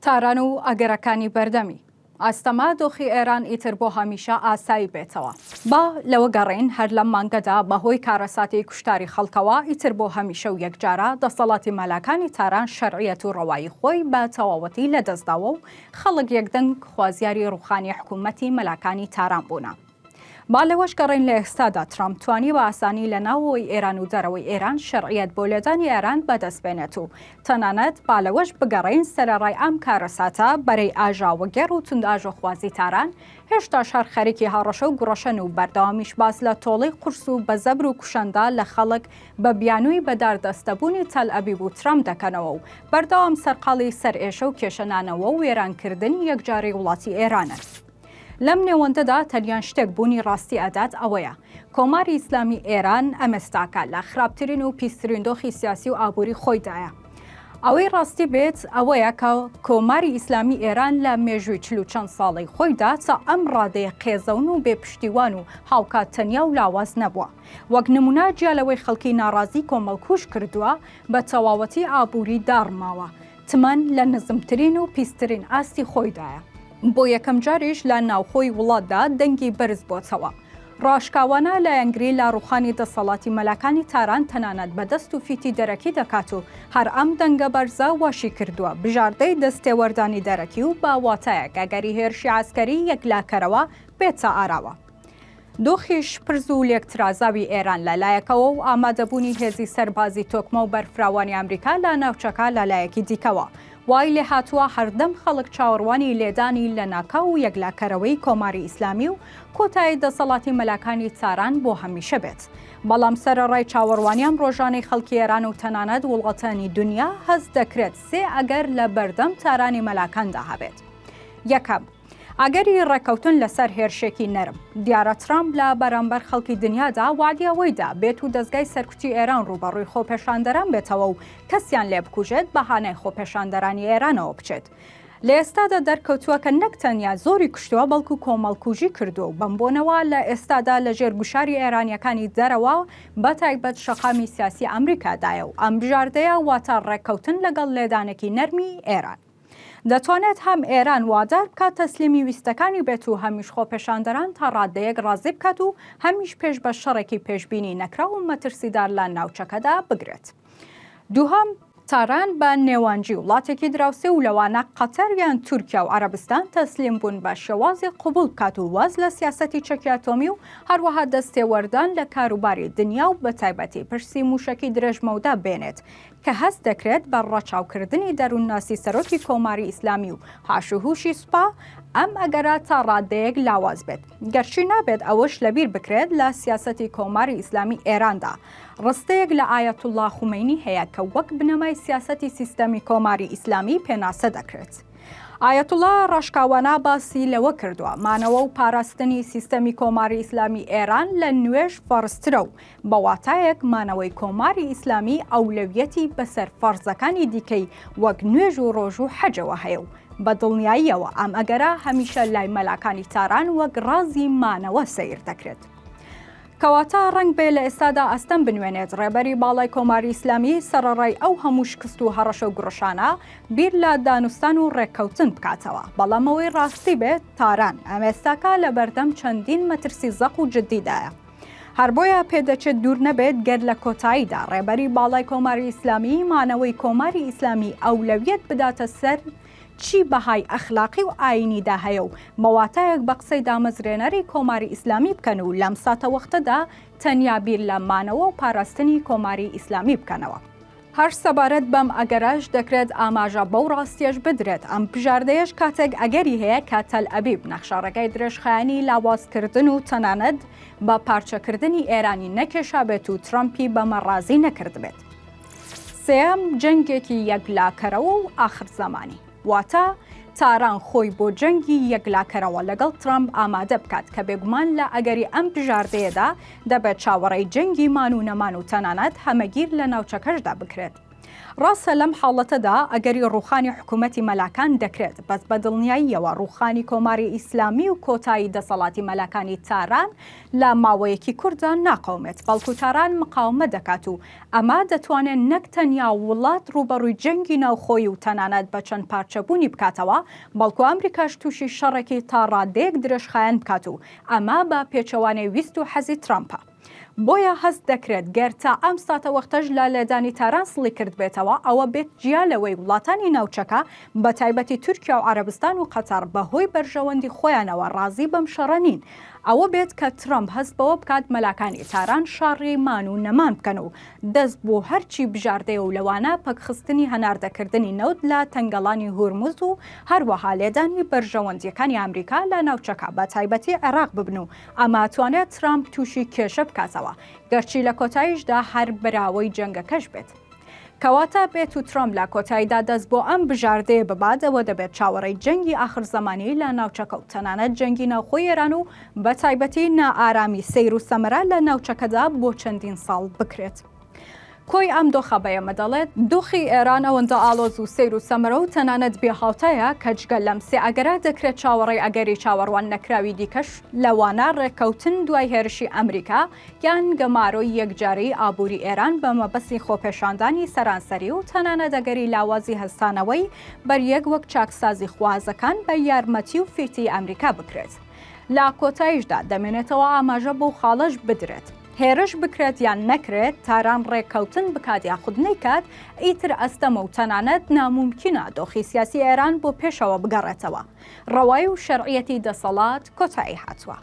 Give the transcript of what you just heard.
تاران و ئەگەرەکانی بەردەمی. ئەستەمە دۆخی ئێران ئیتر بۆ هەمیشە ئاسایی بێتەوە. با لەوە گەڕێین هەر لەم مانگەدا بە هۆی کارەساتی کوشتاری خەڵکەوە ئیتر بۆ هەمیشە و یەکجارە دەسەڵاتی مەلاکانی تاران شەرعیەت و ڕەوایی خۆی بە تەواوەتی لەدەستداوە و خەڵک یەکدەنگ خوازیاری ڕووخانی حکوومەتی مەلاکانی تاران بوونە. با لەوەش گەڕێین لە ئێستادا ترامپ توانی بە ئاسانی لە ناوەوەی ئێران و دەرەوەی ئێران شەرعیەت بۆ لێدانی ئێران بەدەست بێنێت و تەنانەت با لەوەش بگەڕێین سەرەڕای ئەم کارەساتە بەرەی ئاژاوەگێڕ و توندئاژۆخوازی تاران هێشتاش هەر خەریکی هەڕەشە و گوڕەشەن و بەردەوامیش باس لە تۆڵەی قورس و بە زەبر و کوشەندە لە خەڵک بە بیانووی بە داردەستەبوونی تەلئەبیب و ترامپ دەکەنەوە و بەردەوام سەرقاڵی سەرئێشە و کێشەنانەوە و وێرانکردنی یەکجاری وڵاتی ئێرانن. لەم نێوەندەدا تەنیا شتێک بوونی ڕاستی ئەدات ئەوەیە کۆماری ئیسلامی ئێران ئەمێستاکە لە خراپترین و پیسترین دۆخی سیاسی و ئابووری خۆیدایە. ئەوەی ڕاستی بێت ئەوەیە کە کۆماری ئیسلامی ئێران لە مێژووی چل و چەند ساڵەی خۆیدا تا ئەم ڕادەیە قێزەون و بێ پشتیوان و هاوکات تەنیا و لاواز نەبووە. وەک نموونە جیا لەوەی خەڵکی ناڕازی کۆمەڵکوژ کردووە، بە تەواوەتی ئابووری داڕماوە. تمەن لە نزمترین و پیسترین ئاستی خۆیدایە. بۆ یەکەمجاریش لە ناوخۆی وڵاتدا دەنگی بەرز بۆتەوە. ڕاشکاوانە لایەنگری لە ڕووخانی دەسەڵاتی مەلاکانی تاران تەنانەت بە دەست و فیتی دەرەکی دەکات و هەر ئەم دەنگە بەرزە واشی کردووە بژاردەی دەستێوەردانی دەرەکی و بە واتایەک ئەگەری هێرشی عەسکەری یەکلاکەرەوە بێتە ئاراوە. دۆخی شپرز و لێکترازاوی ئێران لە لایەکەوە و ئامادەبوونی هێزی سەربازی تۆکمە و بەرفراوانی ئەمریکا لە ناوچەکە لە لایەکی دیکەوە وای لێهاتووە هەردەم خەڵک چاوەڕوانی لێدانی لەناکاو و یەکلاکەرەوەی کۆماری ئیسلامی و کۆتایی دەسەڵاتی مەلاکانی تاران بۆ هەمیشە بێت. بەڵام سەرەڕای چاوەڕوانی ئەم ڕۆژانەی خەڵکی ئێران و تەنانەت وڵاتانی دنیا هەست دەکرێت سێ ئەگەر لە بەردەم تارانی مەلاکاندا هەبێت. یەکەم. ئەگەری ڕێککەوتن لەسەر هێرشێکی نەرم. دیارە ترامپ لە بەرامبەر خەڵکی دنیادا وەعدی ئەوەی دا بێت و دەزگای سەرکوتی ئێران ڕووبەڕووی خۆپێشاندەران بێتەوە و کەسیان لێ بکوژێت بە هانای خۆپێشاندەرانی ئێرانەوە بچێت. لە ئێستادا دەرکەوتووە کە نەک تەنیا زۆری کوشتووە بەڵکو کۆمەڵکوژی کردووە و بەم بۆنەوە لە ئێستادا لە ژێر گوشاری ئێرانییەکانی دەرەوە بە تایبەت شەقامی سیاسی ئەمریکادایە و ئەم بژاردەیە واتە ڕێککەوتن لەگەڵ لێدانێکی نەرمی ئێران. دەتوانێت هەم ئێران وادار بکات تەسلیمی ویستەکانی بێت و هەمیش خۆپێشاندەران تا ڕادەیەک ڕازی بکات و هەمیش پێش بە شەڕێکی پێشبینی نەکراو و مەترسیدار لە ناوچەکەدا بگرێت. دووهەم، تاران بە نێوانجی وڵاتێکی دراوسێ و لەوانە قەتەر یان تورکیا و عەرەبستان تەسلیم بوون بە شێوازێک قبوڵ بکات و واز لە سیاسەتی چەکی ئەتۆمی و هەروەها دەستێوەردان لە کاروباری دنیا و بەتایبەتی پرسی مووشەکی درێژمەودا بێنێت کە هەست دەکرێت بە ڕەچاوکردنی دەروونناسی سەرۆکی کۆماری ئیسلامی و هاشوهوشی سوپا، ئەم ئەگەرە تا ڕاددەیەک لاواز بێت. گەرچی نابێت ئەوەش لەبیر بکرێت لە سیاسەتی کۆماری ئیسلامی ئێراندا ڕستەیەک لە ئایەتوڵڵا خومەینی هەیە کە وەک بنەمای سیاسەتی سیستەمی کۆماری ئیسلامی پێناسە دەکرێت. ئایەتوڵڵا ڕاشکاوانە باسی لەوە کردووە، مانەوە و پاراستنی سیستەمی کۆماری ئیسلامی ئێران لە نوێژ فەرزترە و بە واتایەک مانەوەی کۆماری ئیسلامی ئەولەویەتی بەسەر فەرزەکانی دیکەی وەک نوێژ و ڕۆژ و حەجەوە هەیە و بە دڵنیاییەوە ئەم ئەگەرە هەمیشە لای مەلاکانی تاران وەک ڕازی مانەوە سەیر دەکرێت. کەواتە ڕەنگ بێ لە ئێستادا ئەستەم بنوێنێت ڕێبەری باڵای کۆماری ئیسلامی سەڕەڕای ئەو هەموو شکست و هەڕەشە و گوڕشانە بیر لە دانوستان و ڕێککەوتن بکاتەوە، بەڵام ئەوەی ڕاستی بێت تاران ئەمێستاکە لەبەردەم چەندین مەترسی زەق و جددیدایە. هەر بۆیە پێدەچێت دوور نەبێت گەر لە کۆتاییدا ڕێبەری باڵای کۆماری ئیسلامی مانەوەی کۆماری ئیسلامی ئەولەویەت بداتە سەر چی بەهای ئەخلاقی و ئایینیدا هەیە و بە واتایەک بە قسەی دامەزرێنەری کۆماری ئیسلامی بکەن و لەم ساتەوەختەدا تەنیا بیر لە مانەوە و پاراستنی کۆماری ئیسلامی بکەنەوە. هەر سەبارەت بەم ئەگەرەش دەکرێت ئاماژە بەو ڕاستیەش بدرێت ئەم بژاردەیەش کاتێک ئەگەری هەیە کە تەلئەبیب نەخشەڕێگای درێژخایەنی لاوازکردن و تەنانەت بە پارچەکردنی ئێرانی نەکێشابێت و ترەمپی بەمە ڕازی نەکردبێت. سێیەم، جەنگێکی یەکلاکەرەوە و ئاخر زەمانی. واتە تاران خۆی بۆ جەنگی یەکلاکەرەوە لەگەڵ ترەمپ ئامادە بکات کە بێگومان لە ئەگەری ئەم بژاردەیەدا دەبێت چاوەڕێی جەنگی مان و نەمان و تەنانەت هەمەگیر لە ناوچەکەشدا بکرێت. ڕاستە لەم حاڵەتەدا ئەگەری ڕووخانی حکوومەتی مەلاکان دەکرێت، بەس بە دڵنیاییەوە ڕووخانی کۆماری ئیسلامی و کۆتایی دەسەڵاتی مەلاکانی تاران لە ماوەیەکی کورتدا ناقەومێت، بەڵکو تاران مقاومەت دەکات و ئەمە دەتوانێت نەک تەنیا وڵات ڕووبەڕووی جەنگی ناوخۆیی و تەنانەت بە چەند پارچەبوونی بکاتەوە، بەڵکو ئەمریکاش تووشی شەڕێکی تا ڕادەیەک درێژخایەن بکات و ئەمە بە پێچەوانەی ویست و حەزی ترامپە. بۆیە هەست دەکرێت گەر تا ئەم ساتەوەختەش لە لێدانی تاران سڵی کردبێتەوە، ئەوە بێت جیا لەوەی وڵاتانی ناوچەکە بە تایبەتی تورکیا و عەرەبستان و قەتەڕ بە هۆی بەرژەوەندی خۆیانەوە ڕازی بەم شەڕە نین، ئەوە بێت کە ترەمپ هەست بەوە بکات مەلاکانی تاران شەڕی مان و نەمان بکەن و دەست بۆ هەرچی بژاردەیە و لەوانە پەکخستنی هەناردەکردنی نەوت لە تەنگەڵانی هورمز و هەروەها لێدانی بەرژەوەندییەکانی ئەمریکا لە ناوچەکە بە تایبەتی عێراق ببن و ئەمە توانێت ترامپ تووشی کێشە بکاتەوە، گەرچی لە کۆتاییشدا هەر براوەی جەنگەکەش بێت. کەواتە بێت و ترامپ لە کۆتاییدا دەست بۆ ئەم بژاردەیە ببات، ئەوە دەبێت چاوەڕێی جەنگی ئاخر زەمانی لە ناوچەکە و تەنانەت جەنگی ناوخۆی ئێران و بەتایبەتی نائارامی سەیر و سەمەرە لە ناوچەکەدا بۆ چەندین ساڵ بکرێت. کۆی ئەم دۆخە بە ئێمە دەڵێت، دۆخی ئێران ئەوەندە ئاڵۆز و سەیر و سەمەرە و تەنانەت بێ هاوتایە کە جگە لەم سێ ئەگەرە دەکرێت چاوەڕێی ئەگەری چاوەڕوان نەکراوی دیکەش لەوانە ڕێککەوتن دوای هێرشی ئەمریکا یان گەمارۆی یەکجاریی ئابووری ئێران بە مەبەستی خۆپێشاندانی سەرانسەری و تەنانەت ئەگەری لاوازی هەستانەوەی بەریەک وەک چاکسازیخوازەکان بە یارمەتی و فیتی ئەمریکا بکرێت. لە کۆتاییشدا دەمێنێتەوە ئاماژە بەو خاڵەش بدرێت، هێرش بکرێت یان نەکرێت، تاران ڕێککەوتن بکات یاخود نەیکات، ئیتر ئەستەمە و تەنانەت نامومکینە دۆخی سیاسی ئێران بۆ پێشەوە بگەڕێتەوە. ڕەوایی و شەرعیەتی دەسەڵات کۆتایی هاتووە.